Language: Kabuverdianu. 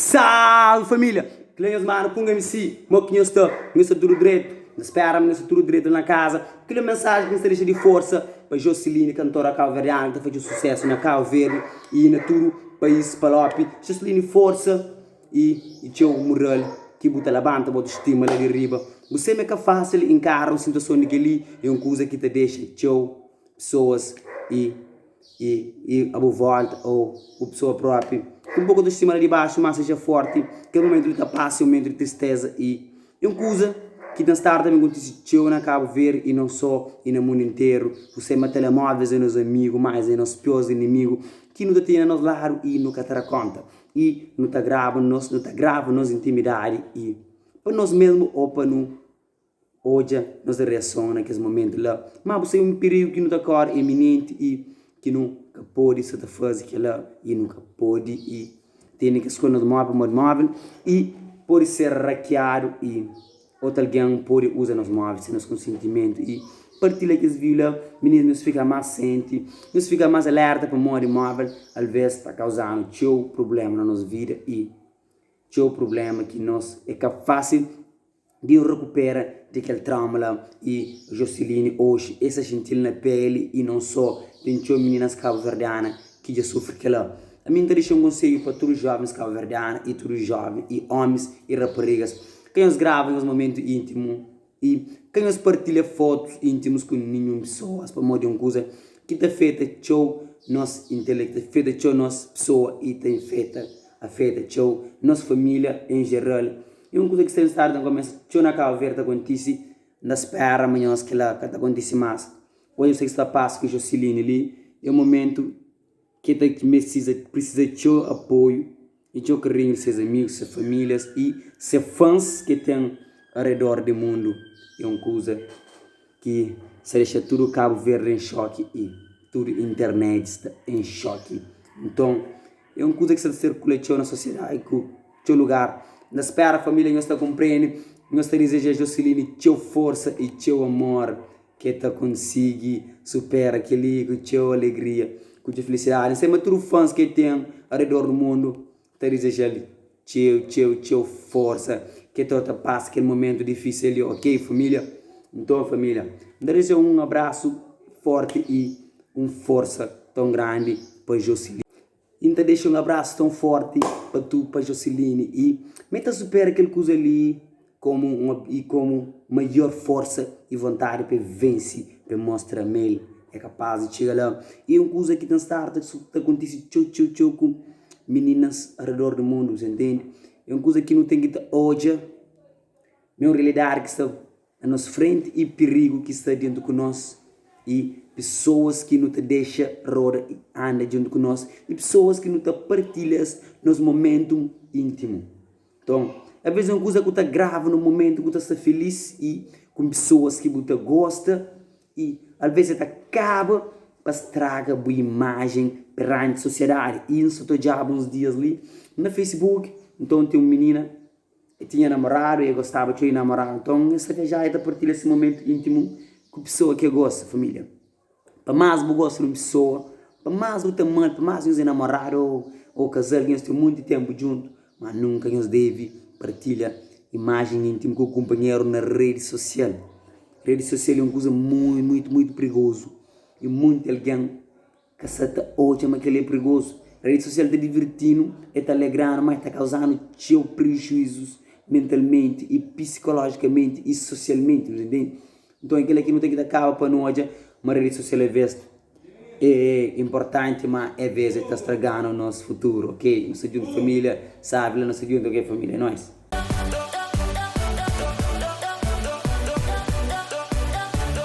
Salve família! Kila nhos manu Kunga MC, mo ki nhos sta? Nhos sta tudu dretu? N ta spera ma nhos sta tudu dretu na kaza. Kila mensaji ki N sta dexa di forsa pa Joseline, kantora kauverdiana ki ta faze susesu na Kau Verdi i na tudu país palopi. Joseline forsa i txeu mural ki bu ta labanta bu autostima la di riba. Bu sabe ma é ka fásil inkara un situason di kel-li, é un kuza ki ta dexa txeu pesoas i i i a bu volta ô bu pesoa própi ku un poku autostima la di baxu má seja fórti kel momentu li ta pasa é un momentu di tristeza i é un kuza ki ten stadu ta ben kontise txeu na Kabu Verdi i non só i na mundu interu bu sabe ma telemóveis é nos amigu má es é nos pióris inimigu ki nu ta tene na nos ladu i nu ka ta da kónta i nu ta graba nos nu ta grava nos intimidadi i pa nos mesmu ô pa nu Odja nos reason na kes momentu la. Má bu sabe un pirigu ki nu ta kóre eminenti i ki nu ka pode sta ta faze kel-la i nu ka pode i tene kes kuza na nos móvel pamodi móvel i pode ser rakiadu i otu algen pode uza nos móvel sen nos konsentimentu i partilha kes vídiu la. Mininus nhos fika más sienti, nhos fika más alerta pamodi móvel alvês ta kauza-nu txeu prubléma na nos vida i txeu prubléma ki nos é ka fásil. di rekupera di kel trauma la i Joseline oji e sa xintil na peli i non so ten txeu mininas kabuverdiana ki dja sufri kela. Ami nta dexa un konsedju pa tudu jovens kabuverdiana i tudu joven i omis i raparigas ka nhos grava nhos momentu intimu i ka nhos partilha fotus intimus ku ninhun pesoas pamodi é un kuza ki ta afeta txeu nos intelektu ta afeta txeu nos pesoa i ta infeta afeta txeu nos familia en jeral. I un kuza ki sta stadu ta kumesa txeu na Kabu Verdi ta kontise, N ta spera ma nhos kila ka ta kontise mas. Oji N sta ki sta pasa ku Joseline li, é un momentu ki el ta mesiza prisiza txeu apoiu i txeu karinhu di ses amigus, se familias i se fans ki el ten aredor di mundu. É un kuza ki sta dexa tudu Kabu Verdi en xoki i tudu internet sta en xoki. Nton. É un kuza ki sta ta sirkula txeu na sosiedadi ku txeu lugar. N ta spera família nhos ta konprende, nhos ta dizeja Joseline txeu forsa i txeu amor ki el ta konsigi supera kel-li ku txeu alegria, ku txeu filisidadi. N sai ma tudu fans ki el ten aredor di mundu ta dizeja-l txeu txeu txeu forsa ki el ta pasa kel momentu difísil li, ok família? Nton família, N ta deseja un abrasu fórti i un forsa ton grandi pa Joseline. I N ta dexa un abrasu ton fórti pa tu, pa Joseline i ma el ta supera kel kuza li komu un i komu maior forsa i vontadi pa el vense, pa el mostra ma el é kapás di txiga la. I un kuza ki ten stadu ta kontise txeu txeu txeu ku mininas aredor di mundu, bu ta ntende? É un kuza ki nu ten ki ta odja ma é un realidadi ki sta na nos frenti i pirigu ki sta djuntu ku nos i pesoas ki nu ta dexa roda i anda djuntu ku nos i pesoas ki nu ta partilha nos momentu íntimu. Nton, alvês é un kuza ku ta grava na un momentu ku ta sta filís i ku pesoas ki bu ta gosta i alvês el ta kaba pa straga bu imajen peranti sosiedadi. I N sta ta odjaba uns dias li na Facebook, nton ten un minina E tinha namoradu i e gostaba txeu di namoradu. Nton, e sta viajaba i ta partilha se momentu íntimu ku pesoa ki e gosta. Família, pa más bu gosta di un pesoa, pa más bu ta ama-l, pa más nhos é namoradu ô kazal ki nhos ten monti ténpu djuntu, má nunka nhos debe partilha imajen íntimu ku kunpanheru na redi sosial. Redi sosial é un kuza muitu, muitu prigozu i monti algen Ka sa ta odja ma kel-li é prigozu. Redi sosial ta divirti-nu, el ta alegra-nu, má el ta kauza-nu txeu prejuizus mentalmenti i psikolojikamenti i sosialmenti, bu ta ntende? Nton é kel-la ki nu ten ki ta kaba pa nu odja ma redi sosial alvês é inportanti, má alvês el ta straga-nu nos futuru, ok? Nu sta djuntu família, sabi la nu sta djuntu, ok família? É nóis.